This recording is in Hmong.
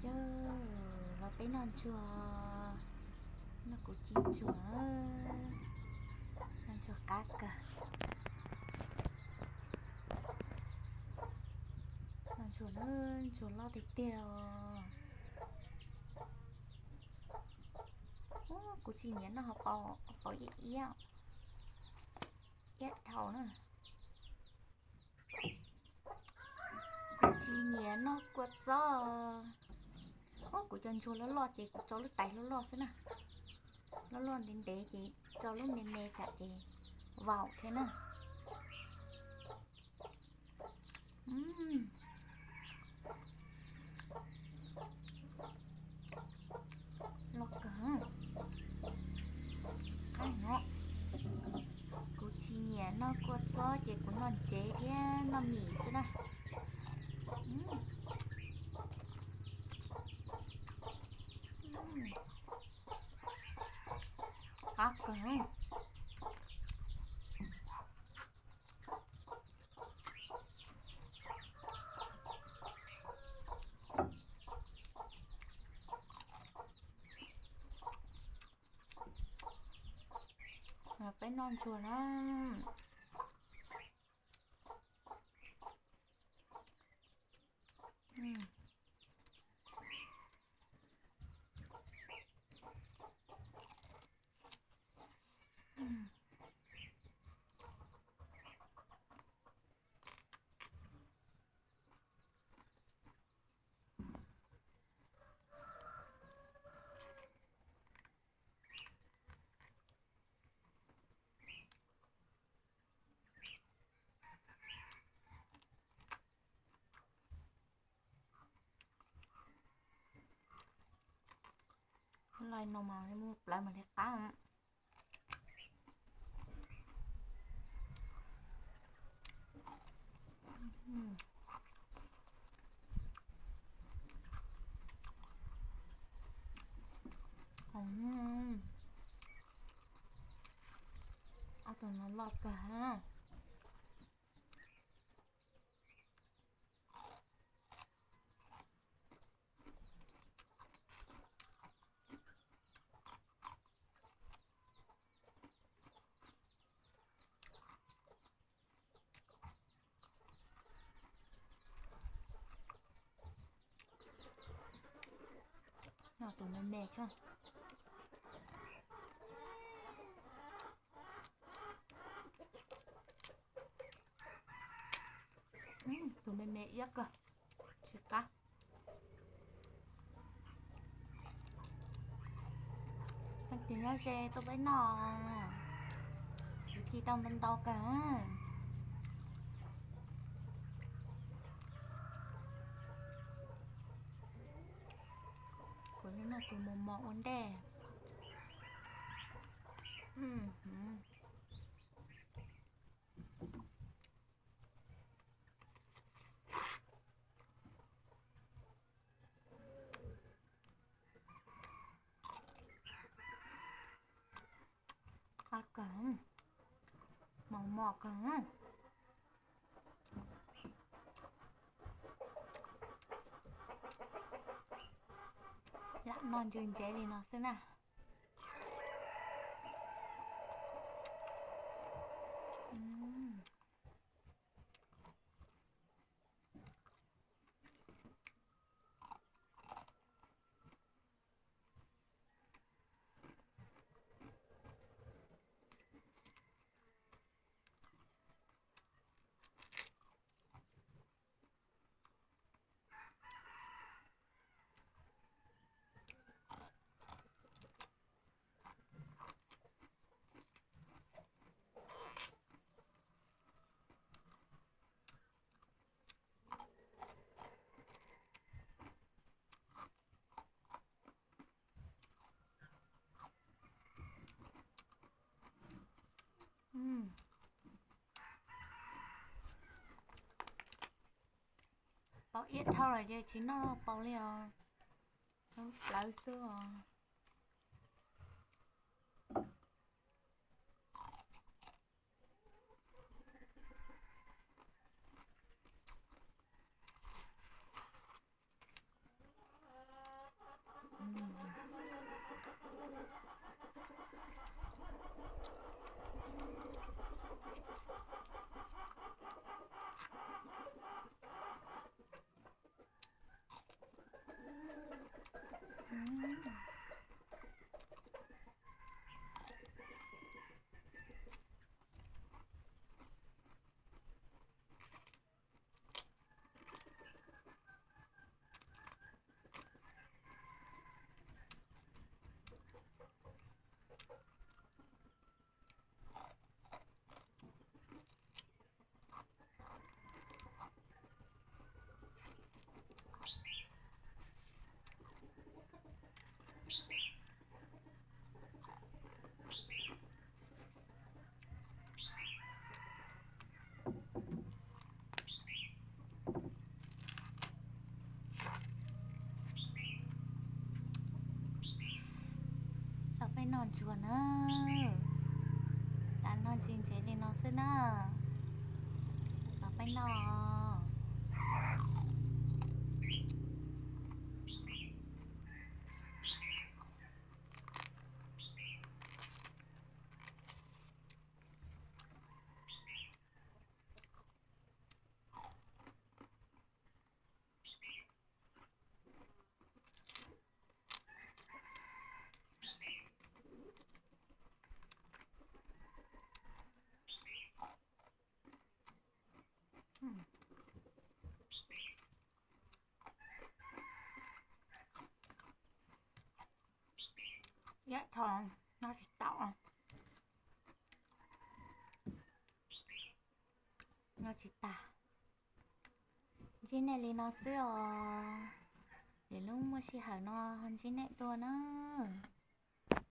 Cawg, los peb noj ntsuag, noj kuv ci ntsuag, noj ntsuag qab kawg. Noj ntsuag na, ntsuag loj tiag tiag os. Ub, kuv tsis nyiam noj hauv paus, hauv paus iab iab, iab dhau na. Kuv tsis nyiam noj kua txob. Ub, kuv cov ntsuag loj loj ces kuv tso lub tais loj loj xwb na. Loj loj ntev ntev ces tso lub me me tsam ces vaum thiab na. Loj kawg. Qab no, kuv tsis nyiam noj kua txob ces kuv noj ntsev thiab noj mis xwb na. Qab kawg. Peb noj ntsuag na. Laj no mas mus plawv mas thiaj qab. Ob tug no loj kawg. Noj tus me me xwb. Tus me me iab kawg, tsis qab. Leej twg nyob ze tuaj peb noj, kuv ci tau ntau ntau kawg. Kuv noj tus mos mos ua ntej. Qab kawg, mos mos kawg. Lam noj ntse ntsev li no xwb na. Paus iab dhau lawm ces tsis noj paus li os, plawv xwb os. Noj ntsuag na, tas noj ntsis ntsev li no xwb na, los peb noj. Yam tho, noj tsis tau, noj tsis tas. Ntsib nej li no xwb os. Lwm lub muaj sij hawm no ho ntsib nej dua na.